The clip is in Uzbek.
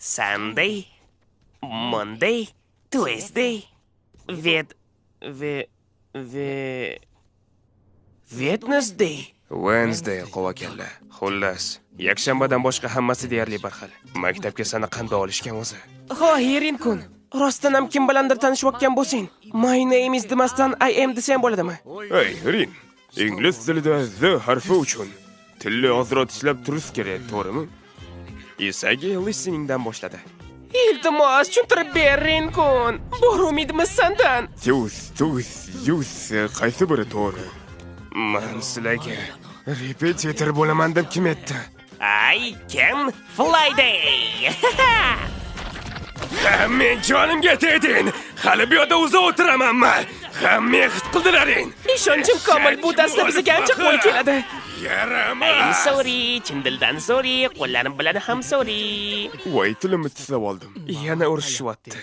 Sunday, Monday, Tuesday, Wed, Ve, Ve, Wednesday. Wednesday, qovakalla. Xullas, yakshanbadan boshqa hammasi deyarli bir xil. Maktabga sani qanday olishgan o'zi? Hoy, Rinkun. Rostdan ham kim bilandir tanishayotgan bo'lsang, "My name is" demasdan "I am" desang bo'ladimi? Ey, Rin, ingliz tilida "the" harfi uchun tilni ozroq tishlab turish kerak, to'g'rimi? Isagi listeningdan boshladi. Iltimos, tushuntirib ber, Rinkun. Bor umidimiz sandan. Tus, tus, yus, qaysi biri to'g'ri? Man sizlarga repetitor bo'laman deb kim aytdi? I can fly day. Ha, men jonimga tegding. Hali bu yerda uzoq o'tiramanmi? Ha, men his qildilaring. Ishonchim komil, bu darsda bizga ancha qo'l keladi. Yarama. I'm sorry, chin dildan sorry, qo'llarim bilan ham sorry. Voy, tilimni tishlab oldim. Yana urushishyapti.